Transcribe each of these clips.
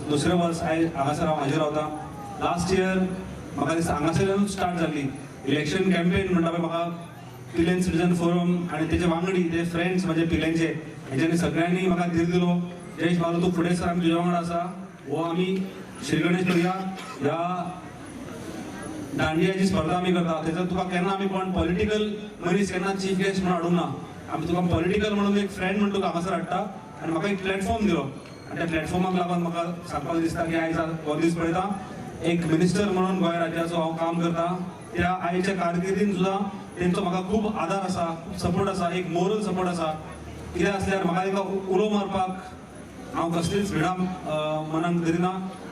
दुसरें वर्स आयज हांगासर हांव हाजीर रावता. लास्ट इयर म्हाका दिसता हांगासरल्यानूच स्टार्ट जाल्ली इलेक्शन कॅम्पेन म्हणटा पळय, म्हाका पिलेन सिटीजन फोरम आनी तेजे वांगडी, ते फ्रेंड्स म्हजे पिलेनचे, हेंच्यांनी सगळ्यांनी म्हाका धीर दिलो, जयेश म्हालो तूं फुडें सर, आमी तुज्या वांगडा आसा. हो आमी श्री गणेश करुया ह्या दांडियाची स्पर्धा आमी करता, तेजो तुका केन्ना आमी कोण पॉलिटिकल मनीस केन्ना चीफ गेस्ट म्हणून हाडूंक ना. आमी तुका पॉलिटिकल म्हणून एक फ्रेंड म्हणून तुका हांगासर हाडटा आनी म्हाका एक प्लॅटफॉर्म दिलो आनी त्या प्लॅटफॉर्माक लागून म्हाका सांगपाक दिसता की आयज हो दीस पळयता एक मिनिस्टर म्हणून गोंय राज्याचो हांव काम करता. त्या आयच्या कारकिर्दीन सुद्दां तेंचो म्हाका खूब आदार आसा, खूब सपोर्ट आसा, एक मोरल सपोर्ट आसा. कितें आसल्यार म्हाका एका उलो मारपाक हांव कसलीच भिडां मनाक धरिना,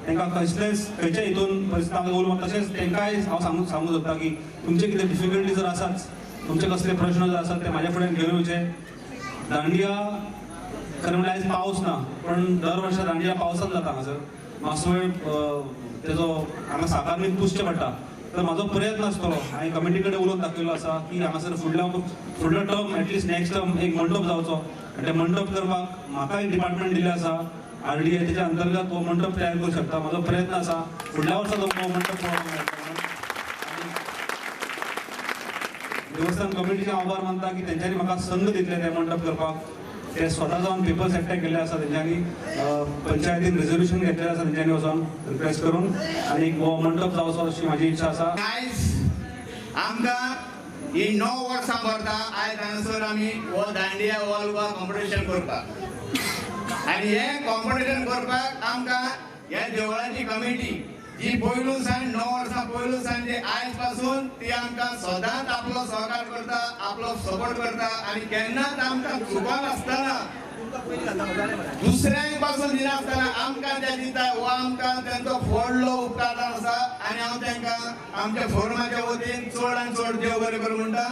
तांकां कसलेच खंयच्या हितून परिस्थिती उलो मारता. तशेंच तांकांय हांव सांगूंक सोदता की तुमचे कितें डिफिकल्टी जर आसाच, तुमचे कसले प्रश्न जर आसात ते म्हाज्या फुड्यान घेवन येवचे. दांडिया खरें म्हणल्यार आयज पावस ना, पण दर वर्सा दांडिया पावसांत जाता हांगासर, मातसो वेळ तेजो हांगा साकारनीक पुसचें पडटा. तर म्हाजो प्रयत्न आसतलो, हांवें कमिटी कडेन उलोवन दाखयल्लो आसा की हांगासर फुडलो टर्म एटलिस्ट नेक्स्ट टर्म एक मंडप जावचो आनी ते मंडप करपाक म्हाका एक डिपार्टमेंट दिल्लें आसा RDA, तेच्या अंतर्गत हो मंडप तयार करूं शकता. म्हाजो प्रयत्न आसा फुडल्या वर्सा तो मंडप पळोवपाक मेळटलो म्हणून. देवस्थान कमिटीचे हांव आभार मानता की तेंच्यांनी म्हाका संद दितले ते मंडप करपाक. ते स्वता जावन पेपर्स एकठांय केल्ले आसा तेंच्यांनी, पंचायतीन रेजोल्युशन घेतलेलें आसा तेंच्यांनी वचोन रिक्वेस्ट करून आनी हो मंडप जावचो अशी म्हाजी इच्छा आसा. आयज आमकां ही 9 वर्सां भरता आयज हांगासर आमी हो दांडिया ऑल गोवा कॉम्पिटिशन करपाक आनी हे कॉम्पिटिशन करपाक आमकां ह्या देवळाची कमिटी जी पयलू सावन 9 वर्सां पयलू सावन जी आयज पासून ती आमकां सदांच आपलो सहकार करता, आपलो सपोर्ट करता आनी केन्नाच आमकां चुकनासतना दुसऱ्यांक पासून दिनासतना आमकां ते दिता. हो आमकां तेंचो व्हडलो उपकार आसा आनी हांव तांकां आमच्या फोरमाच्या वतीन चड आनी चड देव बरें करूं म्हणटा.